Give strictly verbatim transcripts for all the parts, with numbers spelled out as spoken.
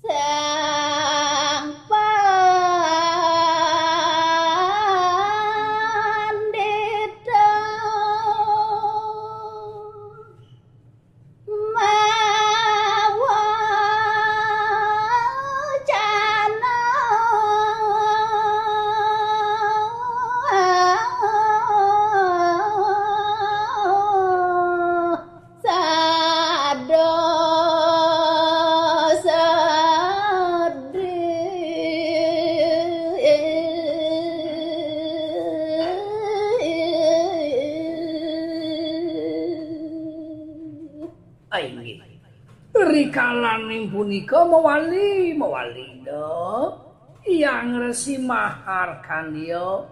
Sang Pandhita mawacana sada sedih. Inggih. Rikalaning punika mawali, mawali, Ida Hyang Resi Maharkanda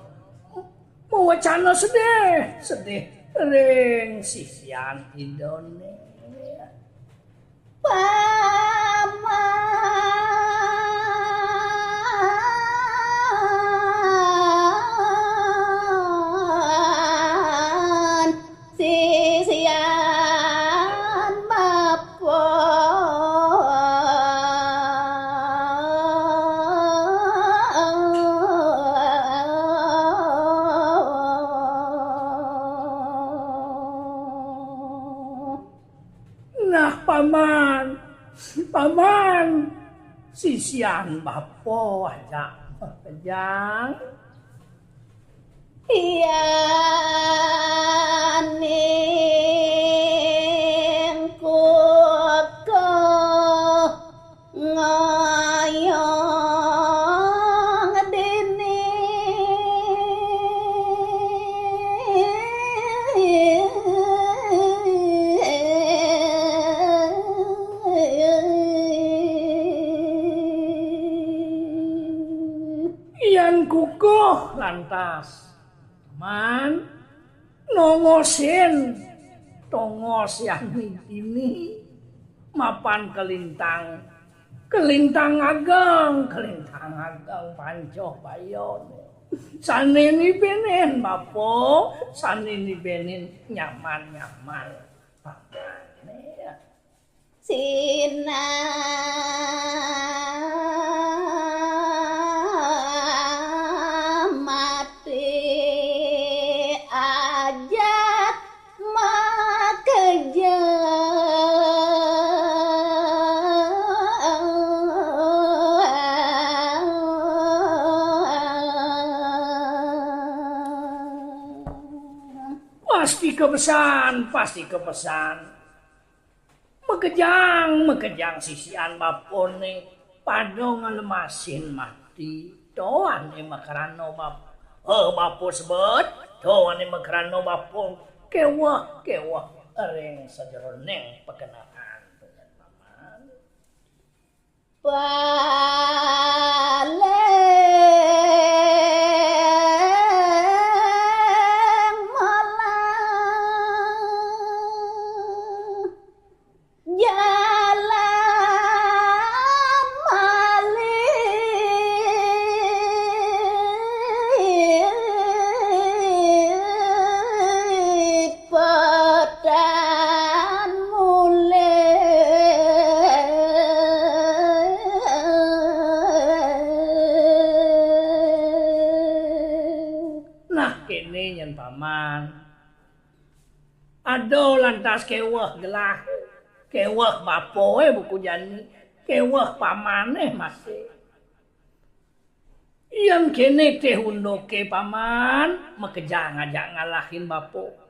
mawacana sedih, sedih ring sisian Idane. Paman sisian bapa. Nah, Paman, Paman, sisian bapa ajak makejang. Yaning kukuh ngoyong dini. Yan kukuh lantas, Paman, nongosin tongos yaning dini mapan kalintang, kalintang ageng, kalintang ageng panca bayane. Sane nibenin bapa, sane nibenin nyaman-nyaman pamane. Sinamati ajat makejang. Pasti kapesan, pasti kapesan. Makejang, makejang sisian bapane pada ngalemasin mati. To ane makrana bap-, eh, bapa sebet, to ane makrana bapa keweh, keweh ring sajeroning pakenaan. Paling malang jalan malih. Petan mulih. Nah, kene nyen Paman. Ada lantas keweh gelah. Keweh bapae buku jani. Keweh pamane masih. Yan kene teh unduke Paman, makejang ajak ngalahin bapa.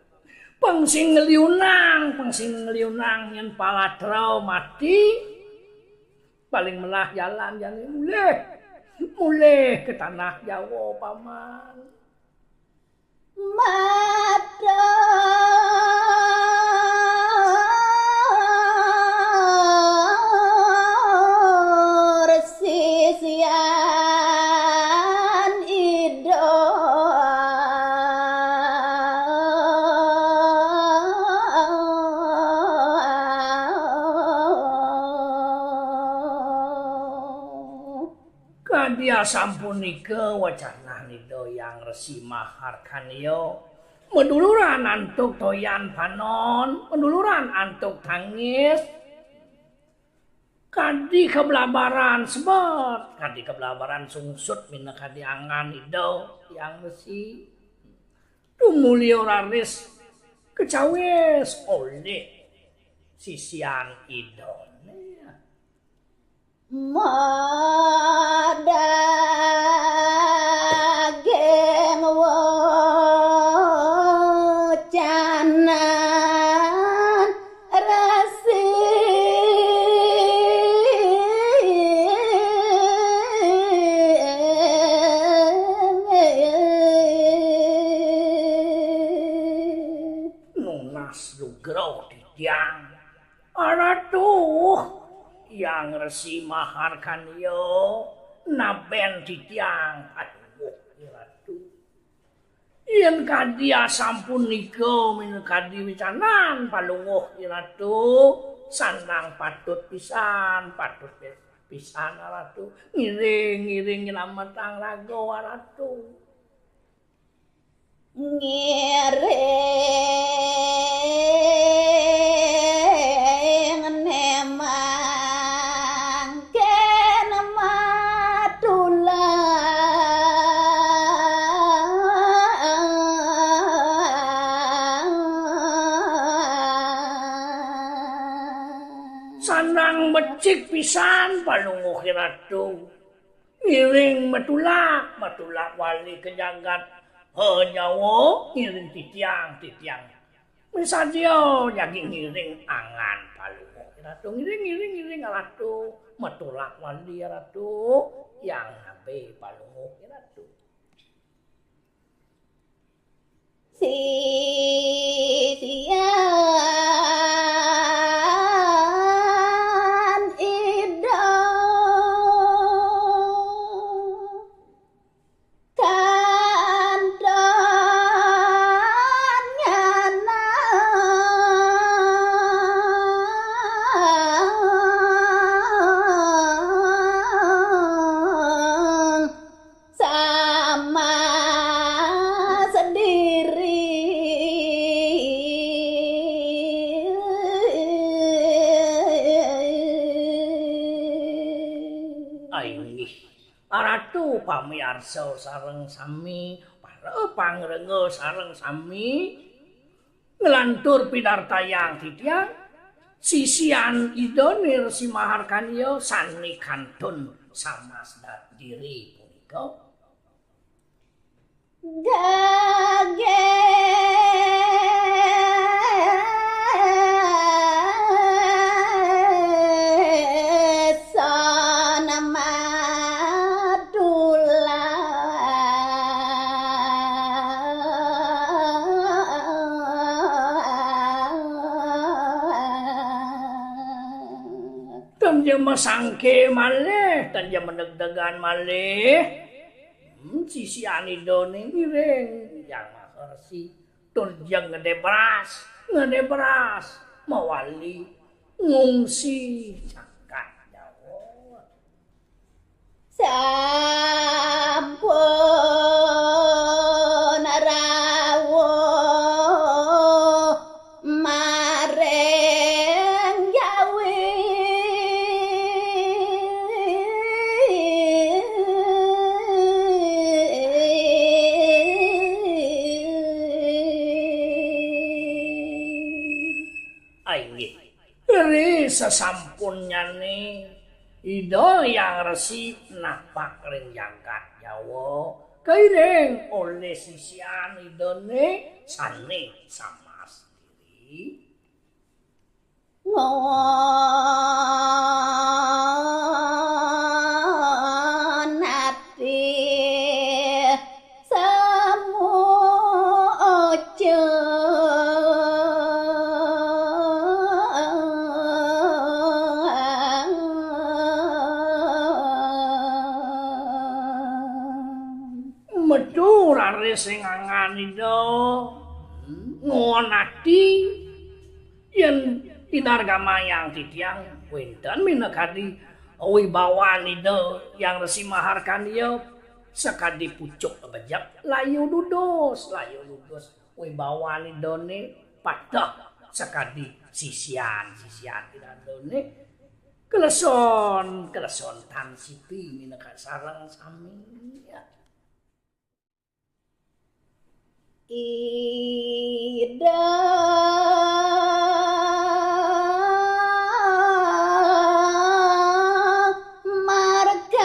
Pang sing ngliunang, pang sing ngliunang yen palatra mati, paling melah jalan jani mulih. Mulih ke tanah Jawa, Paman. Matur sisian Ida. Kadi asampunika wacanan Ida Hyang Resi Maharkanda, maduluran antuk toyan panon, maduluran antuk tangis. Kadi kablabaran sebet, kadi kablabaran sungsut minakadi angan Ida Hyang Resi. Tumuli raris kacawis olih sisian Idané. Madaging wecanan resi. Nunas lugra titiang. Aratu, Hyang Resi Maharkaniya, naben titiang Palungguh Iratu. Yén kadi asampun nika minakadi wecanan Palungguh Iratu, sandang patut pisan, patut pisan Aratu. Ngiring, ngiring nyelametang raga Aratu. Ngiring né mangkin matulak. Sandang becik pisan Palungguh Iratu. Ngiring matulak, matulak wali ka jagat, ha, Jawa, ngiring titiang, titiang. Misadia jagi ngiring angan Palungguh Iratu. Ngiring, ngiring, ngiring Ratu. Matulak wali Ratu, yang nabe Palungguh Iratu. Sisian Ida kanton nyanang sama sendiri. Ainggih, Ratu pamiarsa sareng sami, para pangrenga sareng sami, nglantur pidartayang titiang, sisian Ida Resi Maharkaniya sané kantun samasdat diri punika. Gagé Tan ja masangké malih, tan ja manegdegan malih. Hmm, sisian Idané ngiring Hyang Maharsi. Tur ja gedé bras, gedé bras, mawali ngungsi jagat Jawa. Sampun rawuh maring Jawi. Ainggih. Ri sasampunnyané Ida Hyang Resi napak ring jagat Jawa, kairing olih sisian Idané sané samas diri. Ngonati semu ojo. Metu raris ing angan Ida. Nguon ati yén pinargamayang titiang wénten minakadi wibawan Ida Hyang Resi Maharkaniya sakadi pucuk bejek layu dudus, layu dudus wibawan Idané pateh sakadi sisian, sisian Idané. Kleson, kleson tan sipi minangka sareng sami. Ida margania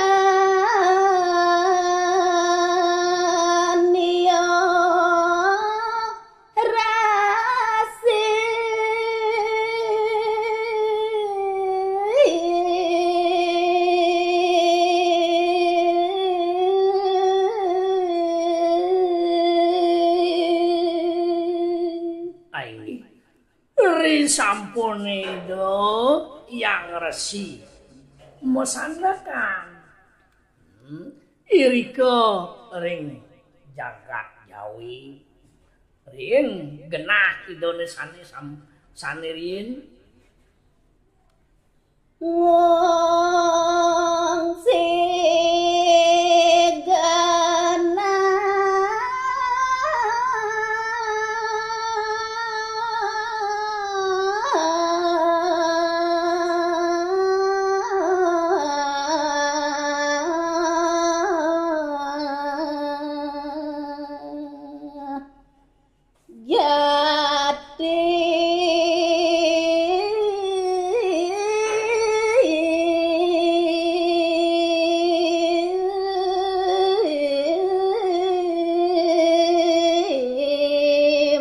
rasi. Ai, ri sampun Ida Hyang Resi masandekan. Hmm, irika ring jagat Jawi. Riin genah Idané sané sam-, sané riin. Ngungsi genah. Jati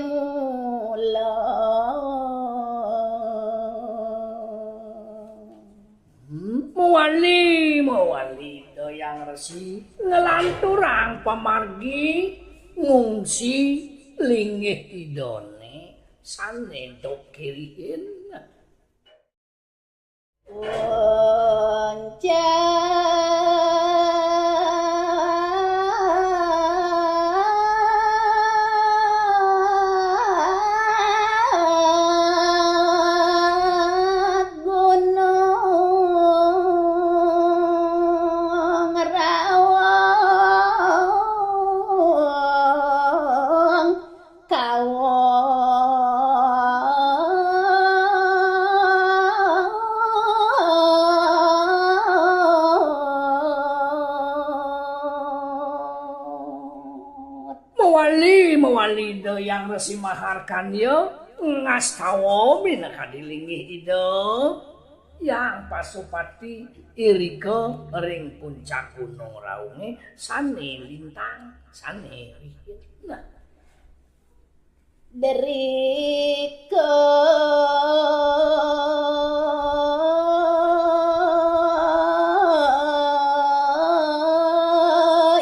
mula. Hmm, mawali, mawali, Ida Hyang Resi, nglanturang pamargi ngungsi linggih Idané sané duk kirihin. Puncak Gunung Rawang. Kawot. Mawali, mawali Ida Hyang Resi Maharkanya ngastawa minakadi linggih Ida Hyang Pasupati irika ring puncak Gunung Raungé sané lintang, sané rihin. Nah. Derika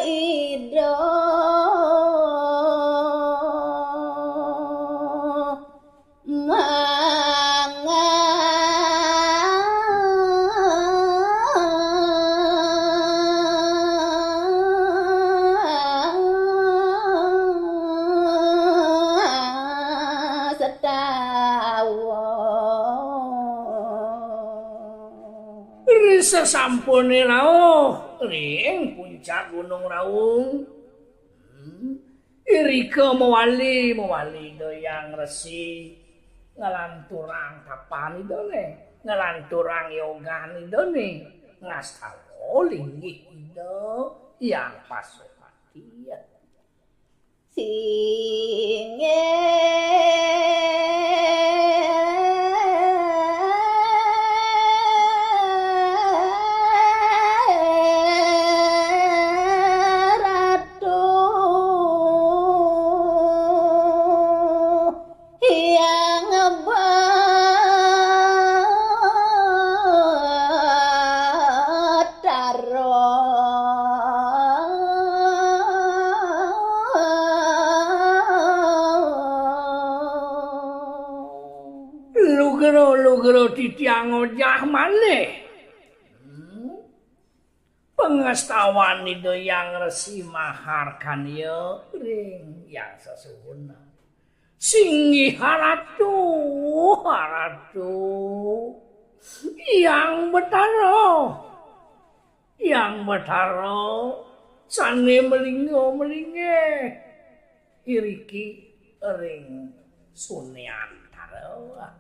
Ida mangga setawa. Ri sasampuné rauh ring puncak Gunung Raung. Hmm. Irika mawali, mawali Ida Hyang Resi nglanturang tapan Idané, nglanturang yogan Idané, ngastawa linggih Ida Hyang Pasupati. Singgih Ratu Hyang Batara. Lugra, lugra titiang ngojah malih. Hmm. Pangastawan Ida Hyang Resi Maharkanya ring Hyang Sesuhunan. Singgih Ratu, Ratu. Hyang Betara. Hyang Betara sané malingga-malinggih iriki ring Sunyantara.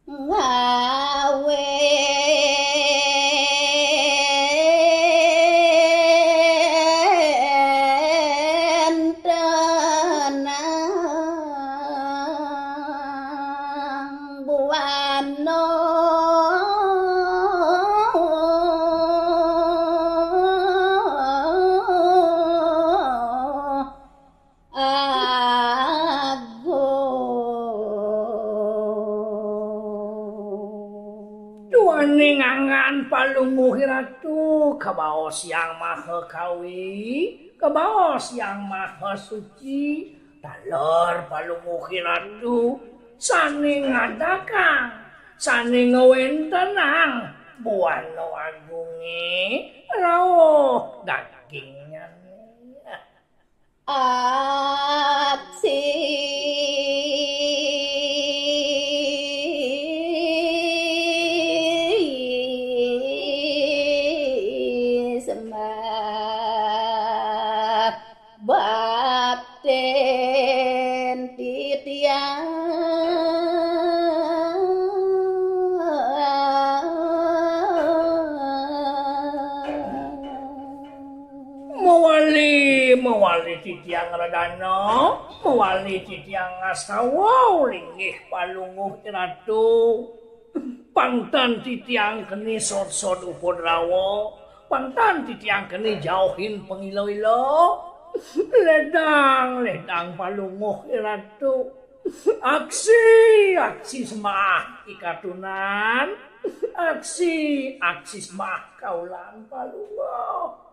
Ngawé Ana agung. Duaning angan Palungguh Ratu, kabaos Hyang Maha Kawi, kabaos Hyang Maha Suci, taler Palungguh Ratu, sané ngadakang, sané ngawéntenang buana agungé rauh dagingnyané. Aksi sembah bakten titiang. Mawali, mawali titiang radana, mawali titiang ngastawa linggih Palungguh Ratu. Pang tan titiang keni sodsod upadrawa, pang tan titiang keni jauhin pangila-ila. Ledang, ledang Palungguh Ratu. Aksi, aksi sembah ikatunan. Aksi, aksi sembah kaulan Palungguh.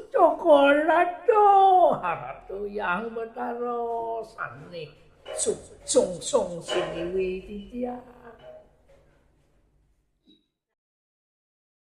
Cokor Ratu, Ratu Hyang Batara, sané sungsung siniwi titiang.